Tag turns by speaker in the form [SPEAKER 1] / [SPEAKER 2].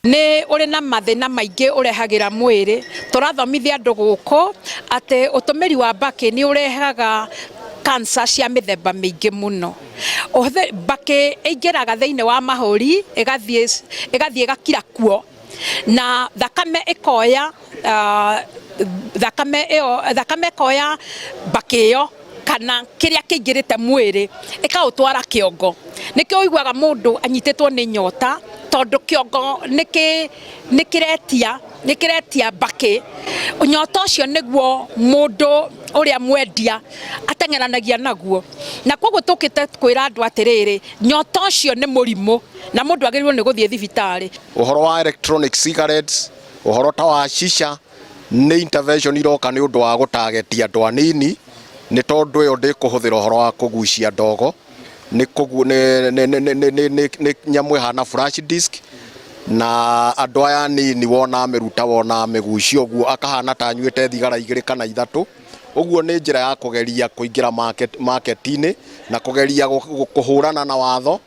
[SPEAKER 1] Nĩ ũrĩ na mathĩna maingĩ ũrehagĩra mwĩrĩ. Tũrathomithia andũ gũkũ atĩ ũtũmĩri wa mbakĩ nĩ ũrehaga cancer cia mĩthemba mĩingĩ mũno. Mbakĩ ĩingĩraga thĩinĩ wa mahũri ĩgathiĩ ĩgakira kuo na thakame ĩkoya thakame ĩyo thakame ĩkoya mbakĩ ĩyo kana kĩrĩa kĩingĩrĩte mwĩrĩ ĩkaũtwara kĩongo. Nĩkĩo ũiguaga mũndũ anyitĩtwo nĩ nyota tondũ kĩongo nĩkĩretia nĩkĩretia mbakĩ. Nyota ũcio nĩguo mũndũ ũrĩa mwendia ateng'eranagia naguo. Na koguo tũkĩte kwĩra andũ atĩrĩrĩ, nyota ũcio nĩ mũrimũ na mũndũ agĩrĩirwo nĩ gũthiĩ thibitarĩ.
[SPEAKER 2] Ũhoro wa electronic cigarettes, ũhoro ta wa shisha nĩ intervention iroka nĩ ũndũ wa gũtageti andũ anini nĩ tondũ ĩyo ndĩkũhũthĩra ũhoro wa kũgucia ndogo nĩ kũgu nĩ nĩ nĩ nĩ nĩ nĩ nĩ nyamũ ĩhana flash disk na andũ aya anini wona amĩruta wona amĩgucia ũguo akahana ta anyuĩte thigara igĩrĩ kana ithatũ ũguo nĩ njĩra ya kũgeria kũingĩra market market-inĩ na kũgeria kũhũrana na watho.